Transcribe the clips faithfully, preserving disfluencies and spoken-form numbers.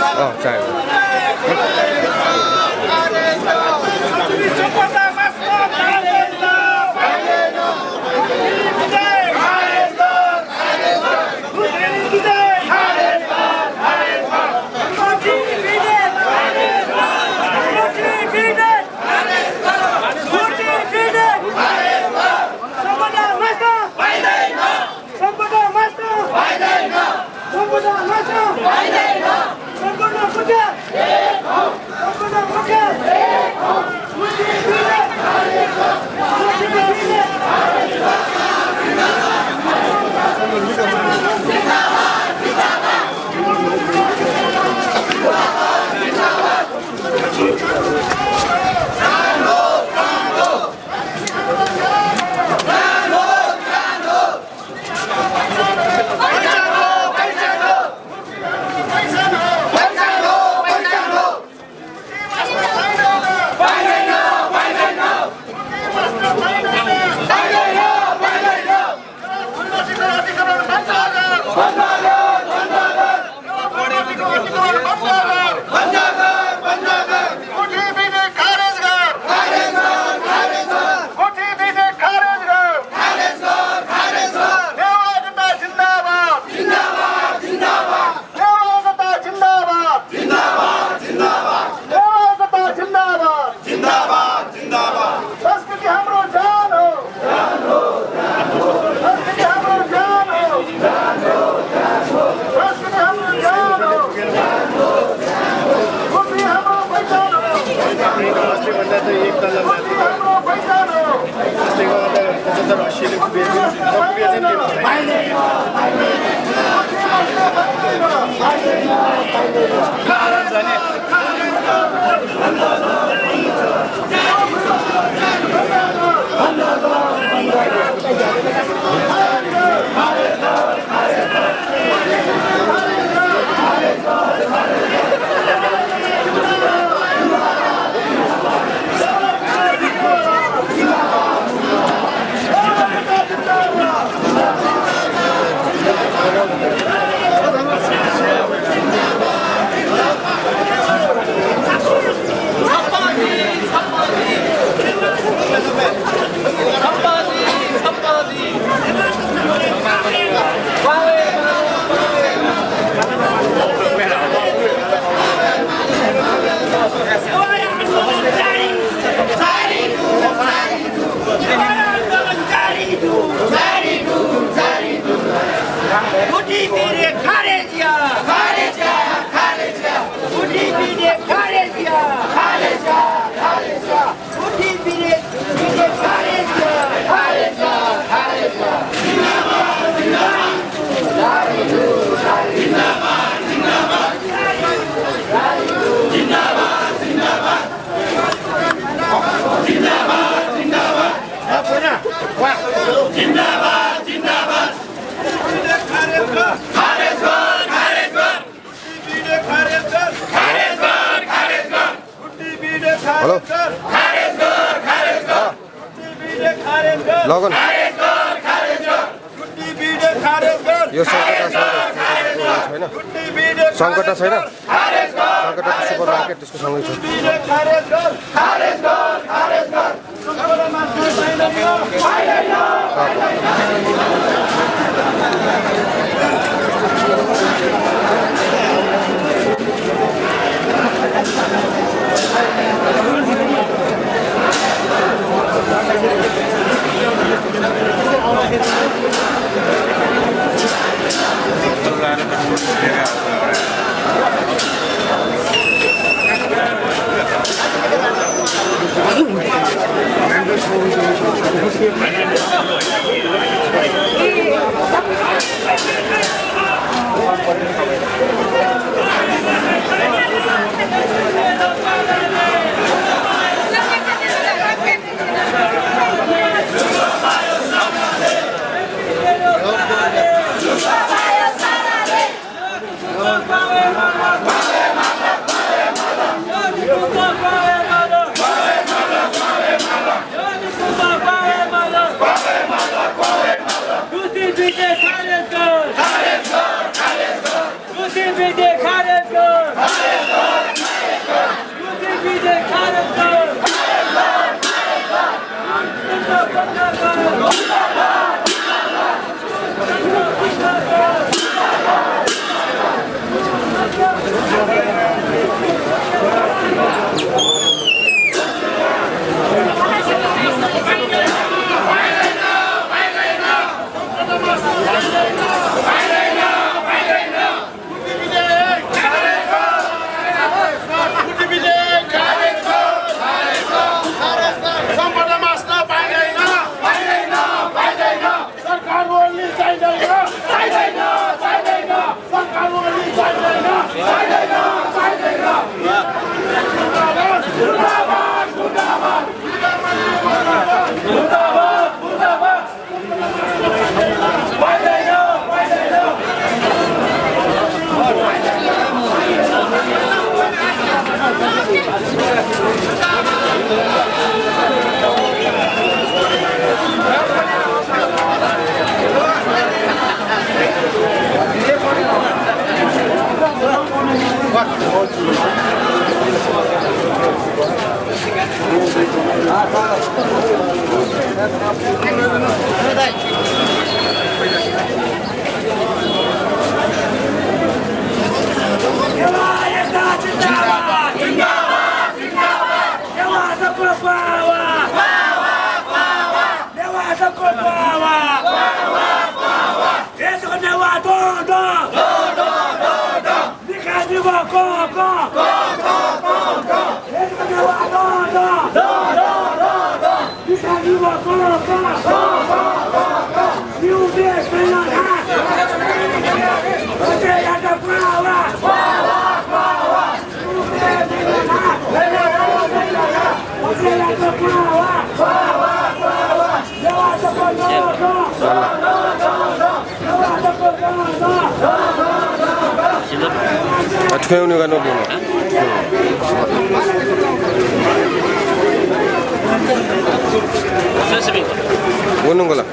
अँ, चाहे। सम्पदा नष्ट पाइँदैन। सम्पदा नष्ट पाइँदैन। सम्पदा नष्ट पाइँदैन। सम्पदा मुक्त। एक हौँ। सम्पदा मुक्त। एक हौँ। नेवाः एकता जिन्दाबाद। जिन्दाबाद, जिन्दाबाद। नेवाः एकता जिन्दाबाद। जिन्दाबाद, जिन्दाबाद। नेवाः एकता जिन्दाबाद। जिन्दाबाद, जिन्दाबाद। संस्कृति हाम्रो ज्यान हो। ज्यान हो, ज्यान हो। संस्कृति हाम्रो ज्यान हो। ज्यान हो, ज्यान हो। संस्कृति हाम्रो ज्यान हो। ज्यान हो, ज्यान हो। बुद्धि हाम्रो पहिचान हो। अस्ति भन्दा त एक तला बुद्धि हाम्रो पहिचान हो। अस्तिको त पचहत्तर अस्सीले पुगेको, पुगेको थियो नि। बुद्धिजीवीरे खारेज या। खारेज या, खारेज या। बुद्धिजीवीरे खारेज या। खारेज या, खारेज या। बुद्धिजीवीरे, जीवीरे खारेज या। खारेज या, खारेज या। जिन्दाबाद, जिन्दाबाद। खारेज कर, खारेज कर। बुद्धिजीवीरे खारेज कर। खारेज कर, खारेज कर। बुद्धिजीवीरे खारेज कर। खारेज कर, खारेज कर। बुद्धिजीवीरे खारेज कर। लगन। खारेज कर, खारेज कर। बुद्धिजीवीरे खारेज कर। यो सङ्कटा, सङ्कटा, सङ्कटा छैन? बुद्धिजीवीरे सङ्कटा छैन? खारेज कर। सङ्कटा त सुपरमार्केट, त्यसको सँगै छ। बुद्धिजीवीरे खारेज कर। खारेज कर, खारेज कर। नेवाः एकता जिन्दाबाद, जिन्दाबाद, जिन्दाबाद। नेवाःतय् पावर, पावर, पावर। नेवाःतय् पावर, पावर, पावर। हे जक नेवाः दँ, दँ। दँ, दँ, दँ, दँ। मिखा निगः कं, कं। कं, कं, कं, कं। हे जक नेवाः दँ, दँ। दँ, दँ, दँ, दँ। मिखा निगः कं, कं। कं, कं, कं, कं। New Day Sailana. अझै यात power. Power, power. New Day Sailana. अझै यात पावर। Power, power. नेवाःतय् पावर। अथे उन्हें गाना बोलना। वो नंगला।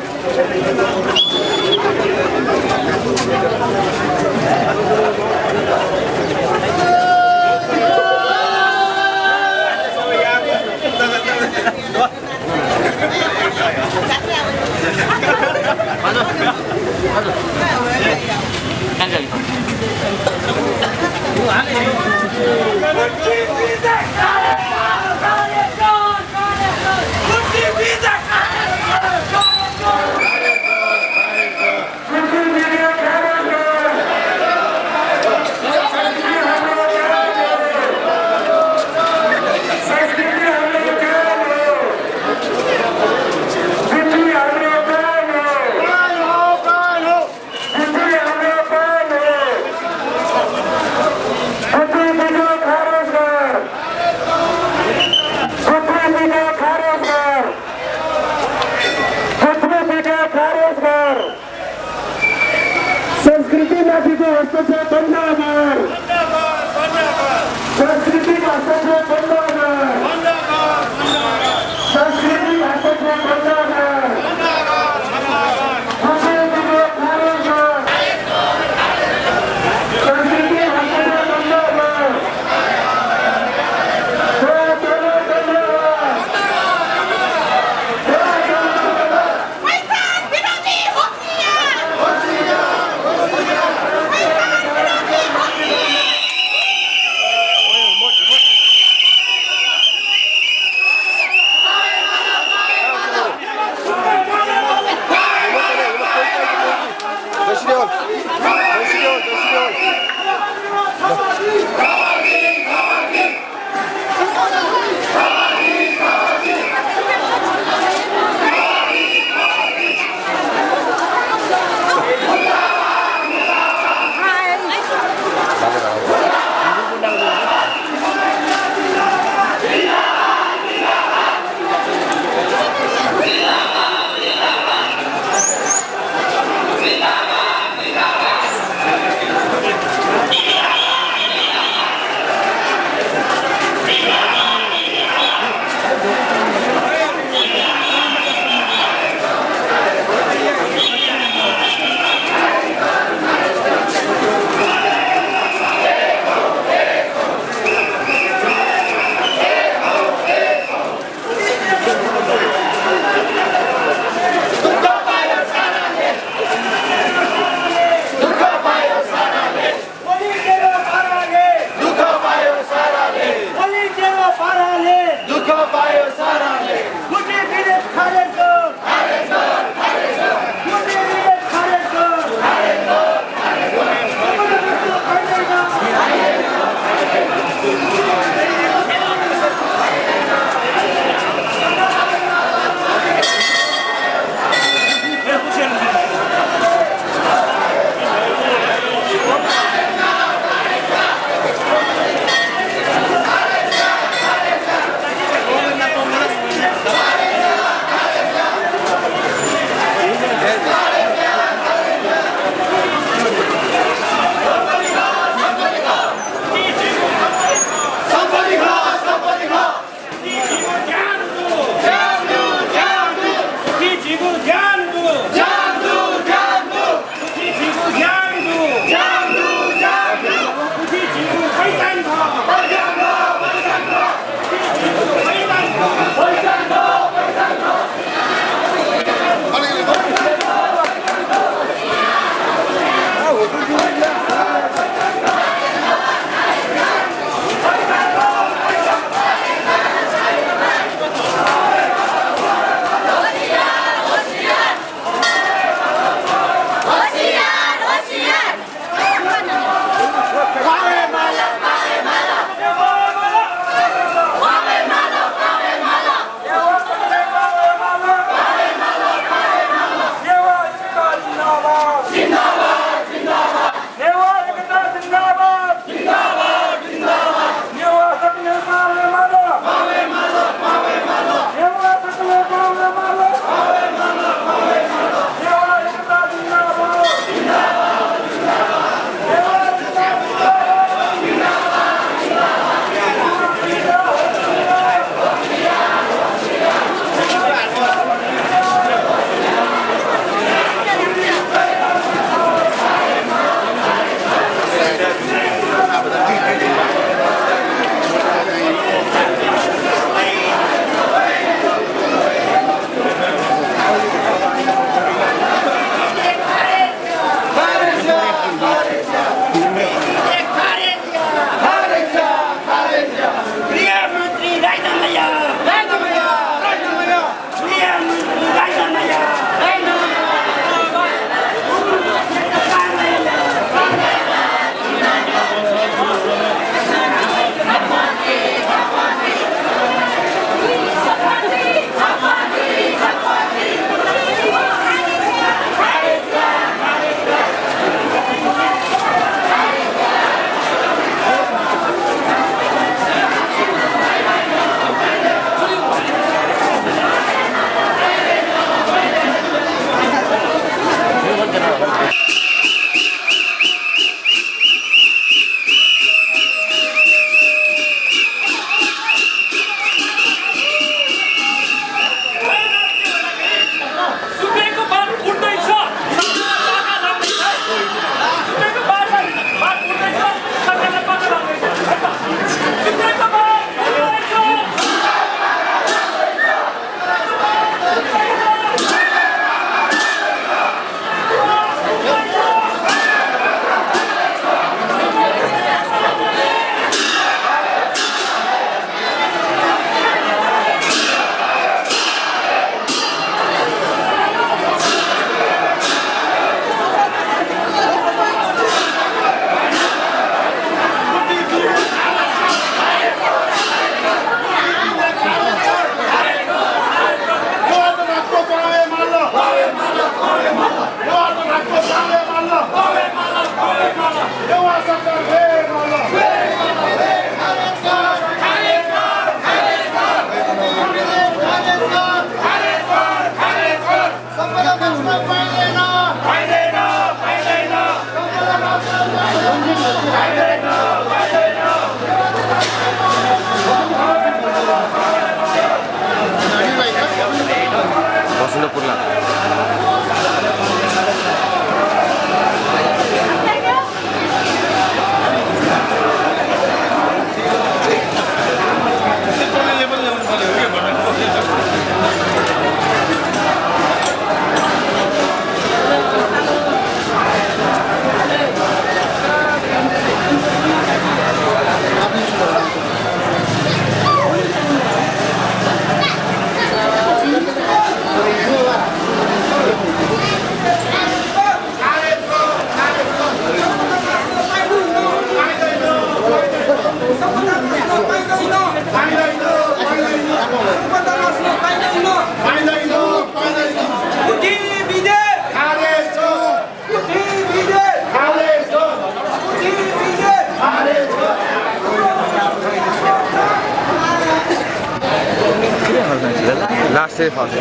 Last day first.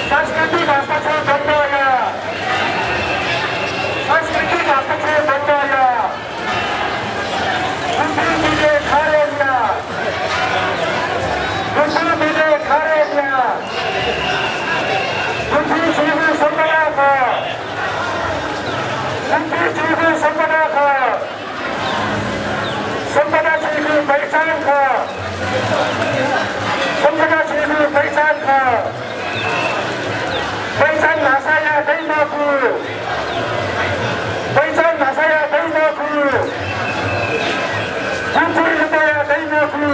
सांस्कृतिक हस्तक्षेप बन्द या। सांस्कृतिक हस्तक्षेप बन्द या। गुथि विधेयक खारेज या। गुथि विधेयक खारेज या। गुथि झीगु सम्पदा खः। गुथि झीगु सम्पदा खः। सम्पदा झीगु पहिचान खः। सम्पदा झीगु पहिचान खः। पहिचान भाषाया दइ मखु। पहिचान भाषाया दइ मखु। गुथि लुतया दइ मखु।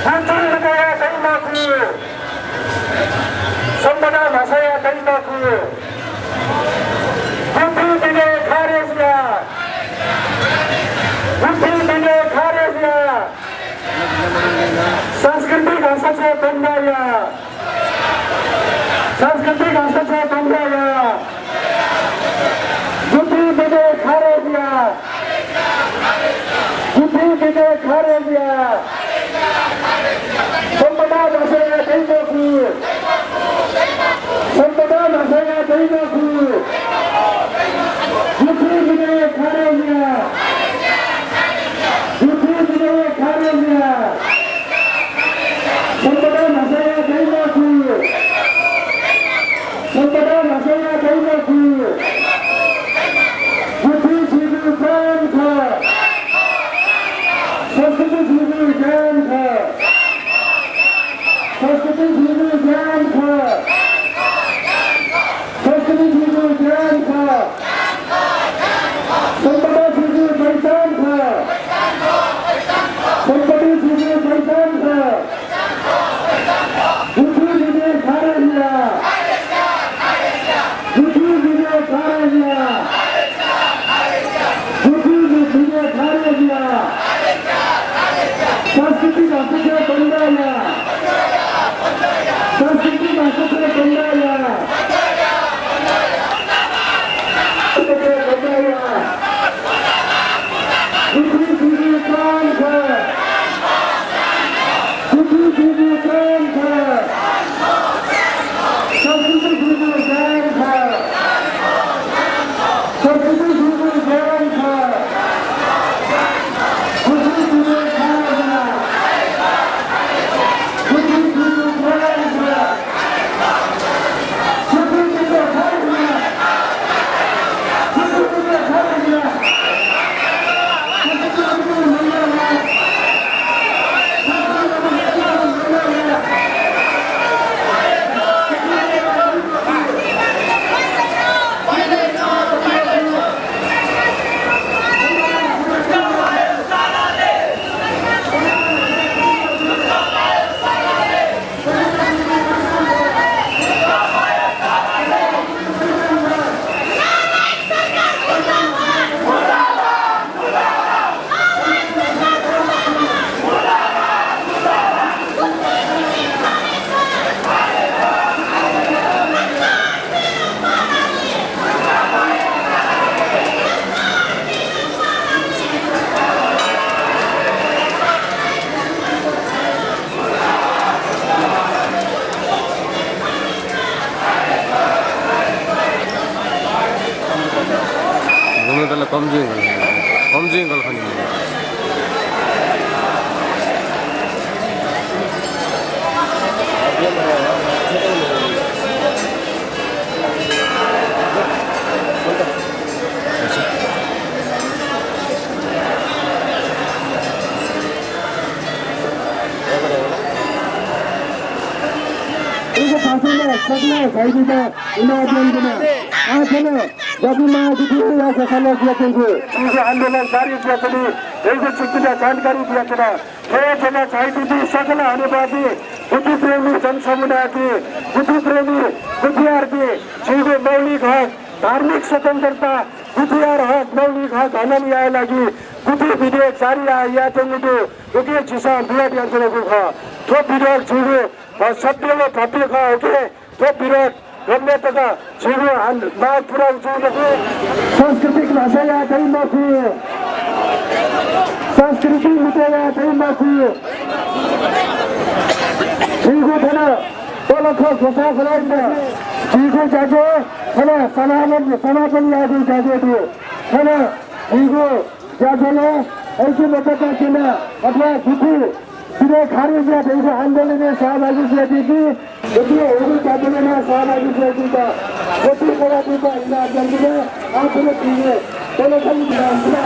गुथि लुतया दइ मखु। सम्पदा भाषाया दइ मखु। गुथि विधेयक खारेज या। गुथि विधेयक खारेज या। सांस्कृतिक हस्तक्षेप बन्द या। सांस्कृतिक हस्तक्षेप बन्द या। गुथि विधेयक खारेज या। गुथि विधेयक खारेज या। सम्पदा भाषाया दइ मखु। सम्पदा भाषाया दइ मखु। गुथि विधेयक खारेज या। गुथि विधेयक खारेज या। सम्पदा भाषाया दइ मखु। सम्पदा भाषाया दइ मखु। गुथि झीगु प्राण खः। संस्कृति झीगु ज्यान खः। संस्कृति झीगु ज्यान खः। संस्कृति झीगु ज्यान खः। सम्पदा झीगु पहिचान खः। सम्पत्ति झीगु पहिचान खः। गुथि विधेयक खारेज या। गुथि विधेयक खारेज या। गुथि विधेयक खारेज या। सांस्कृतिक हस्तक्षेप बन्द या। सांस्कृतिक हस्तक्षेप बन्द या। हस्तक्षेप बन्द या। गुथि झीगु प्राण खः। गुथि झीगु प्राण खः। संस्कृति झीगु ज्यान खः। संस्कृति झीगु ज्यान खः। गुथि झीगु प्राण खः। गुथि झीगु प्राण खः। गुणतल कम जुइ, कम जुइ गल खनि। उगु भाषां सकलें झाइपिन्त इनाप यानाच्वना। आः थन जातिमाया गुथिया ग्वसालय् जुयाच्वंगु उगु आन्दोलन जारी जुयाच्वनी। उगु चिकिया जानकारी बियाच्वना। थ्व जम्मा झाइपिं सकल हनेबहःपिं गुथि प्रेमी जनसमुदायपिं, गुथि प्रेमी गुथियारपिं, झीगु मौलिक हक, धार्मिक स्वतन्त्रता, गुथियार हक, मौलिक हक हनन याये लागि गुथि विधेयक जारी या-, यायेत्यंगु दु। उकिं झीसं विरोध यानाच्वनागु खः। थ्व विधेयक झीगु, अ, सत्य व भव्य खः। उकिं थ्व विरोध गम्य तक झीगु हान-, माग पूरा जुइ मखु। सांस्कृतिक भाषाया दइ मखु। संस्कृति लुटे याये दइ मखु। झीगु थन पलख घोषणा सभाय् झीगु ज्याझ्वः थन समापन, समापन यायेगु ज्याझ्वः दु। थन झीगु ज्याझ्वलय् ऐक्यमत्यता क्यना अथवा गुथि विधेयक खारेज याये धइगु आन्दोलनय् सहभागी जुयादीपिं गुथि ज्याझ्वलय् सहभागी जुयादीपिन्त गुथि कलादीपिन्त इनाप यानादीगु आन्दोलन दीगु पलख घोषणा।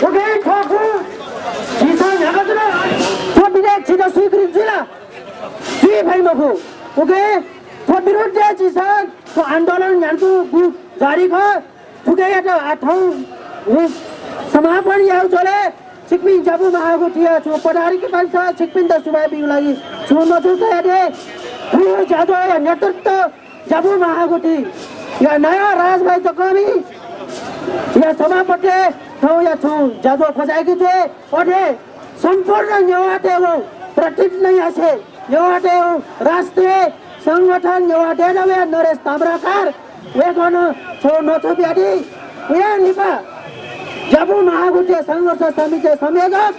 OK, थ्व झीसं न्ह्याकाच्वना। थ्व विधेयक झीत स्वीकृत जुइ ला? जुइ फइ मखु। OK, थ्व विरुद्धय् झीसं थ्व आन्दोलन न्ह्यानातुगु जारी खः। थुकियात आः थौं समापन यायेगु झ्वलय् छिकपिं ज्यापु महागुथिया छुं पदाधिकारीपिन्सं छिकपिन्त सुभाय् बीगु लागि छुं नचु तयादी। थ्व ज्याझ्वःया नेतृत्व ज्यापु महागुथिया नायः राजभाइ चक्रमीया सभापतित्वय् थौंया छुं ज्याझ्वः क्वचायेके जुइ। अथे सम्पूर्ण नेवाःतय्गु प्रतिनिधि यासें नेवाःतय्गु राष्ट्रिय संगठन नेवाः देय् दबूया नरेश ताम्राकार वय्कलं छुं नचु बियादी। वया लिपा ज्यापु महागुथिया संघर्ष समितिया संयोजक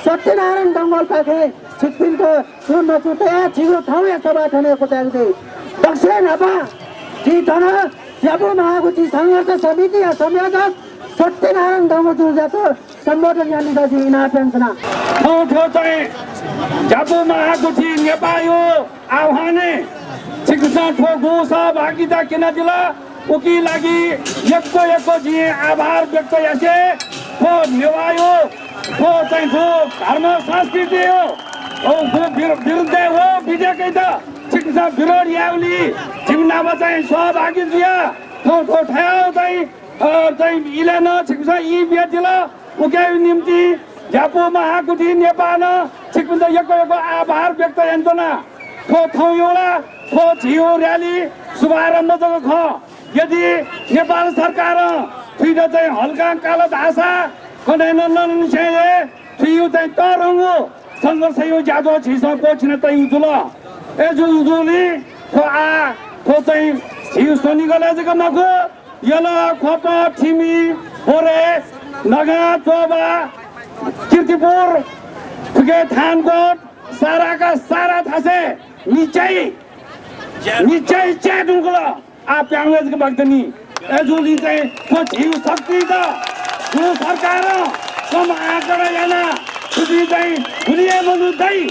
सत्यनारायण डंगोलपाखें छिकपिन्त छुं नचु तयाः झीगु थौंया सभा थन क्वचायेके जुइ। दक्वसिनं न्हापां झी थन ज्यापु महागुथि संघर्ष समितिया संयोजक सत्यनारायण डंगोलजुयात सम्बोधन यानादीत जिं इनाप यानाच्वना। थौं थ्व चाहिँ ज्यापु महागुथि नेपाःया आह्वानय् छिकपिन्सं थ्व गु सहभागिता क्यनादिल, उकिया लागि यक्व यक्व जिं आभार व्यक्त यासें थ्व नेवाःया थ्व चाहिँ थ्व धर्म संस्कृतिया थ्व विरु-, विरुद्धय् व विधेयकयात छिकपिन्सं विरोध याःगुलिं जिमि नाप चाहिँ सहभागी जुयाः थौं थ्व थज्याःगु चाहिँ, अ, चाहिँ इलय् नं छिकपिन्सं ई बियादिल। उकिया निंतिं ज्यापु महागुथि नेपालं छिकपिन्त यक्व यक्व आभार व्यक्त यानाच्वना। थ्व थौंया ला थ्व झीगु र्‍याली शुभारम्भ जक खः। यदि नेपाल सरकारं थुइत चाहिँ हल्कां काल धाःसा कन्हय् नन्दननिसें हे थुइगु चाहिँ तःधंगु संघर्षया ज्याझ्वः झीसं क्वःछिना तइगु जुल। अय्जूगुलिं थ्व आः थ्व चाहिँ झीगु स्वनिगलय् जक मखु, यल, ख्वप, थिमि, बोरे, नगां, चोबा, किर्तिपुर, थुके थानकोट, साराका सारा थासय् मिचाइ, मिचाइ च्याये धुंकल। आः प्याहां वये जक बाकि दनि। अय्जूगुलिं चाहिँ थ्व झीगु शक्तियात गु सरकारं कम आँकडा यानाः थुकी चाहिँ गुलि हे मनू दइ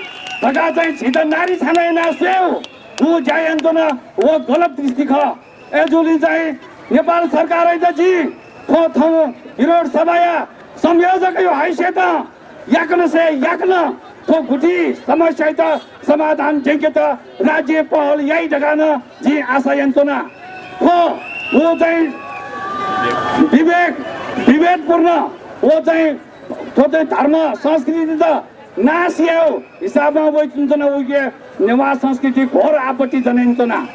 धकाः चाहिँ झीत नारी छाना यानाः स्वयेगु गु ज्या यानाच्वन, व गलत दृष्टि खः। अय्जूगुलिं चाहिँ नेपाल सरकारयात जिं थ्व थौं विरोध सभाया संयोजकया हैसियतं याकनं से याकनं थ्व गुथि समस्यायात समाधान ज्यंकेत राज्यं पहल याइ धकाः नं जिं आशा यानाच्वना। थ्व व चाहिँ विवेक, विवेकपूर्ण व चाहिँ थ्व चाहिँ धर्म संस्कृतियात नाश यायेगु हिसाबं वइच्वंच्वन, उके नेवाः संस्कृति घोर आपत्ति जन यानाच्वना।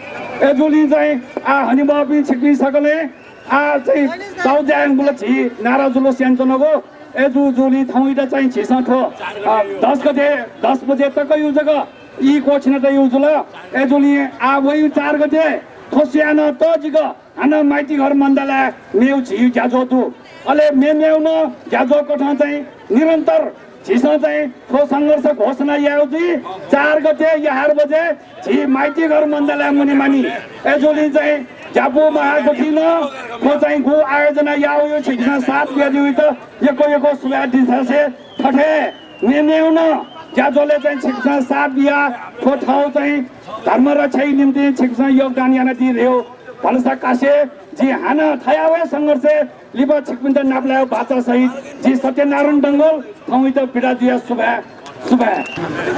अय्जूगुलिं चाहिँ आः हनेबहःपिं छिकपिं सकलें आः चाहिँ ताःजाय् यंगु ला झी नारा जुलुस यानाच्वनागु। अय्जूगुलिं थौंइत चाहिँ झीसं थ्व, अ, दस गते, दस बजे तकया जक ई क्वःछिना तइगु जुल। अय्जूगुलिं आः वइगु चार गते थ्व स्वयाः नं तःजिक हानं माइतीघर मण्डलय् मेगु झीगु ज्याझ्वः दु। अले मेमेगु नं ज्याझ्वः कथं चाहिँ निरन्तर झीसं चाहिँ थ्व संघर्ष घोषणा यायेगु जुइ। चार गते एघार बजे झी माइतीघर मण्डलय् मुनेमानि। अय्जूगुलिं चाहिँ ज्यापू महागुथिं नं थ्व चाहिँ गु आयोजना याःगु छिकपिन्सं साथ बियादीगुइत यक्व यक्व सुभाय् देछासें थथे मेमेगु नं ज्याझ्वलय् चाहिँ छिकपिन्सं साथ बियाः थ्व थःगु चाहिँ धर्म रक्षाया निंतिं छिकपिन्सं योगदान यानादी धइगु भलसा कासें जिं हानं थज्याःगु हे संघर्षय् लिपा छिकपिन्त नापलायेगु बाचा सहित जि सत्यनारायण डंगोल थौंइत बिदा जुया। सुभाय्, सुभाय्।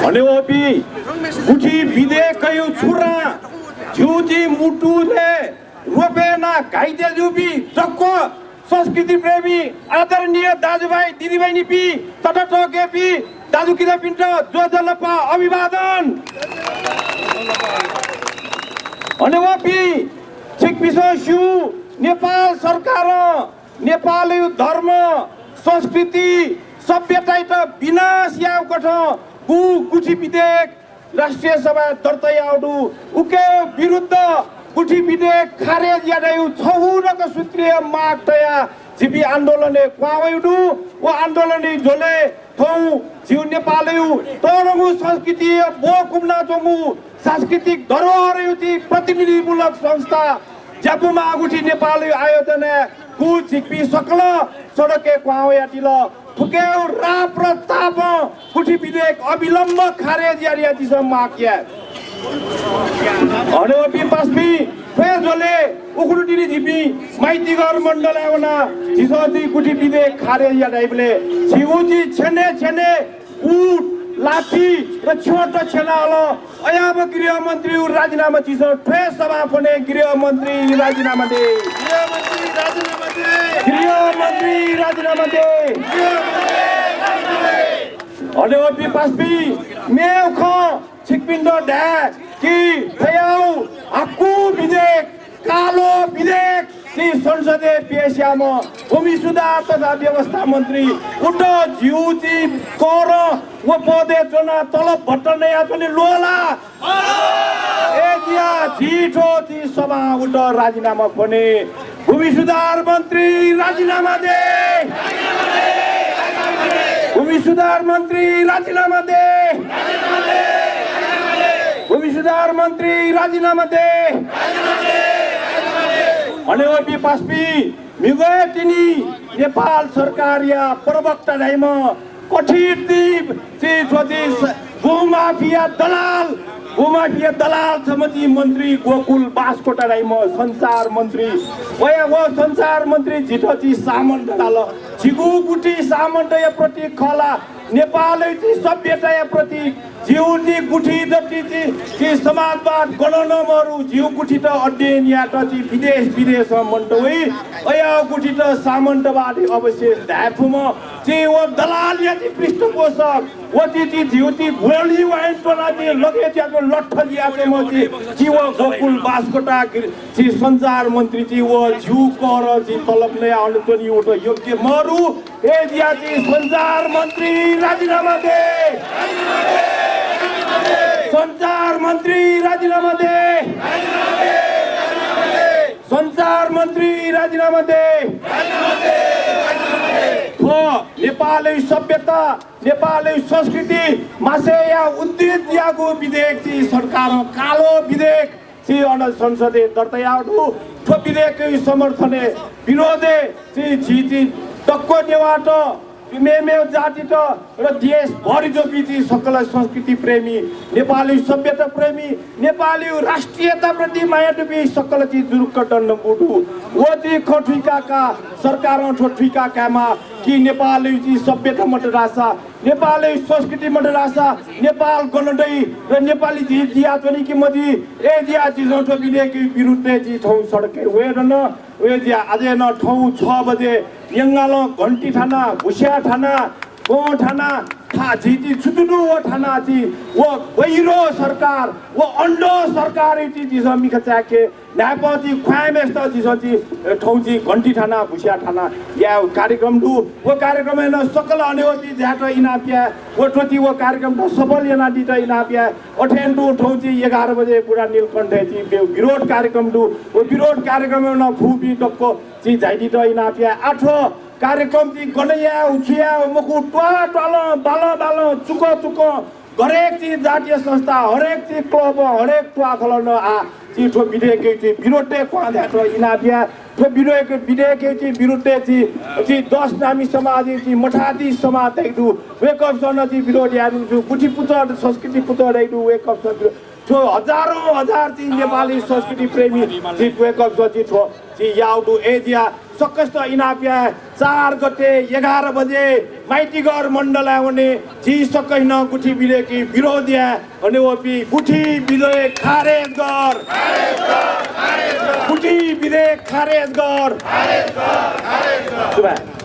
हनेबहःपिं, गुथि विधेयकया छुरां झीगु मुतुलय् रोपे यानाः घाइत्या जूपिं दक्व संस्कृति प्रेमी आदरणीय दाजुभाइ दिदीबहिनीपिं, ततातःकेपिं दाजुकिजापिन्त ज्वजलपा अभिवादन। हनेबहःपिं, छिकपिन्सं स्यू, नेपाल सरकारं नेपालया धर्म, संस्कृति, सभ्यतायात विनाश यायेगु कथं गु गुथि विधेयक राष्ट्रिय सभाय् दर्ता याःगु दु। उके विरुद्ध गुठी विधेयक खारेज यानायु छगू नक सूत्रीय माग तयाः झीपिं आन्दोलनय् क्वहां वयागु दु। व आन्दोलनय् झ्वलय् थौं झीगु नेपालयु तःधंगु संस्कृतिया ब्वः कुमनाच्वंगु सांस्कृतिक धरोहरयु ति प्रतिनिधिमूलक संस्था ज्यापुमा गुठी नेपालयु आयोजनाय् कू झीपिं सकल सडकय् क्वहां वयादिल। थुकेयु राप र तापं गुठी विधेयक अविलम्ब खारेज यानादिसँ माग याये। हनेवःपिं पासापिं, थ्व हे झ्वलय् उखुन्हु तिनि झीपिं माइतीघर मण्डलय् वनाः झीसं ति गुठी विधेयक खारेज यानादीबलय् झीगु ति छेनय् छेनय् बुट, लाठी र छ्यं छ्यनाहल। अयाम्ह गृहमन्त्रीयु राजीनामा झीसं थ्व हे सभां फ्वने, गृहमन्त्री राजीनामा दे। गृहमन्त्री राजीनामा दे। गृहमन्त्री राजीनामा दे। गृहमन्त्री राजीनामा दे। हनेवःपिं पासापिं, मेगु खँ छिकपिन्त धाये कि थ्वयागु हाकु विधेयक, कालो विधेयक ति संसदय् पेश याःम्ह भूमि सुधार तथा व्यवस्था मन्त्री उत झीगु ति करं व पदय् च्वनाः तलब भत्ता नयाच्वने ल्वः ला? अय्‌जुया झी थ्व ति सभां उत राजीनामा फ्वने। भूमि सुधार मन्त्री राजीनामा दे। भूमि सुधार मन्त्री राजीनामा दे। भूमि सुधार मन्त्री राजीनामा दे। हनेवःपिं पासापिं, म्हिगः तिनि नेपाल सरकारया प्रवक्ता धाइम्ह कथित ति, ति, थ्व ति स-, भूमाफिया दलाल, भूमाफिया दलाल छम्ह ति मन्त्री गोकुल बास्कोटा धाइम्ह सञ्चार मन्त्री। वया व सञ्चार मन्त्री झीत ति सामन्त धाल। झीगु गुठी सामन्तया प्रतीक खः ला? नेपालय् ति सभ्यताया प्रतीक। झीगु ति गुठी जति ति, ति समाजवाद गनं नं मरु, झीगु गुठीत अध्ययन यायेत ति विदेश विदेशं मनूत वइ। अया गुठीत सामन्तवादी अवशेष धाये फुम्ह ति व दलालया ति पृष्ठपोषक, व ति, ति झीगु ति गोली वाइन त्वना ति लगेच यात लट्ठ जियाच्वंम्ह ति, ति व गोकुल बास्कोटा गिर-, ति सञ्चार मन्त्री ति व झीगु करं ति तलब नया अन च्वनी उत योग्य मरु। अय्‌जुया ति सञ्चार मन्त्री राजीनामा दे। सञ्चार मन्त्री राजीनामा दे। सञ्चार मन्त्री राजीनामा दे। थ्व नेपालय् सभ्यता, नेपालय् संस्कृति मासेया उद्धित याःगु विधेयक ति सरकारं कालो विधेयक ति अन संसदय् दर्ता याःगु दु। थ्व विधेयकया समर्थनय् विरोधय् ति झी ति दक्व नेवाःत, मेमेगु जातित र देशभरि जूपिं ति सकल संस्कृति प्रेमी, नेपाली सभ्यता प्रेमी, नेपाली राष्ट्रियताप्रति माया दुपिं सकल ति जुरुक्क दण्डं बू दु। व ति खँ थुइका का, सरकारं थ्व थुइका कायेमाः कि नेपाली ति सभ्यता मत धाःसा, नेपाली संस्कृति मत धाःसा नेपाल गन दइ र नेपाली ति जियाच्वनी कि मजि? अय्‌जुया झीसं थ्व विधेयकया विरुद्धय् ति थौं सडकय् वये धुन। अय्‌जुया आजय् नं थौं छ बजे यंगालं घन्टी थाना, भुस्या थाना, बं थाना, था झी ति छु छु दु व थाना ति व गहिरो सरकार, व अन्ध सरकार ति झीसं मिखा चाय्‌के न्हाय्‌पं ति ख्वाँय्‌म्हेसित झीसं ति, अ, थौं ति घन्टी थाना, भुस्या थाना याये कार्यक्रम दु। व कार्यक्रमय् नं सकल हनेवःपिं झायेत इनाप याये। व थ्व ति व कार्यक्रमत सफल यानादीत इनाप याये। अथें तुं थौं ति एघार बजे बुढा नीलकण्ठय् ति बे-, विरोध कार्यक्रम दु। व विरोध कार्यक्रमय् नं फुपिं दक्व ति झाइदीत इनाप याये। आः थ्व कार्यक्रम ति गन याये, छु याये मखु, त्वाः त्वालं, बालं बालं, चुकं चुकं, हरेक ति जातीय संस्था, हरेक ति क्लब, हरेक त्वाःखलं नं आः ति थ्व विधेयकया ति विरुद्धय् क्वहां धायेत इनाप याये। थ्व विधेयक, विधेयकया ति विरुद्धय् ति, ति दस नामी समाज, ति मठाधीश समाज धइगु दु, वय्‌कःपिन्सं नं ति विरोध याये धुंकूगु दु, गुठी पुचः, संस्कृति पुचः धइगु दु, वय्‌कःपिन्सं विरोध थ्व हजारौं हजार ति नेपाली संस्कृति प्रेमी ति वय्‌कःपिन्सं ति थ्व ति याःगु दु। अय्‌जुया सकसितं इनाप याये, चार गते एघार बजे माइतीघर मण्डलय् वने, झी सकसिनं गुठी विधेयकया विरोध याये। हनेवःपिं गुठी विधेयक खारेज कर। गुठी विधेयक खारेज कर। सुभाय्।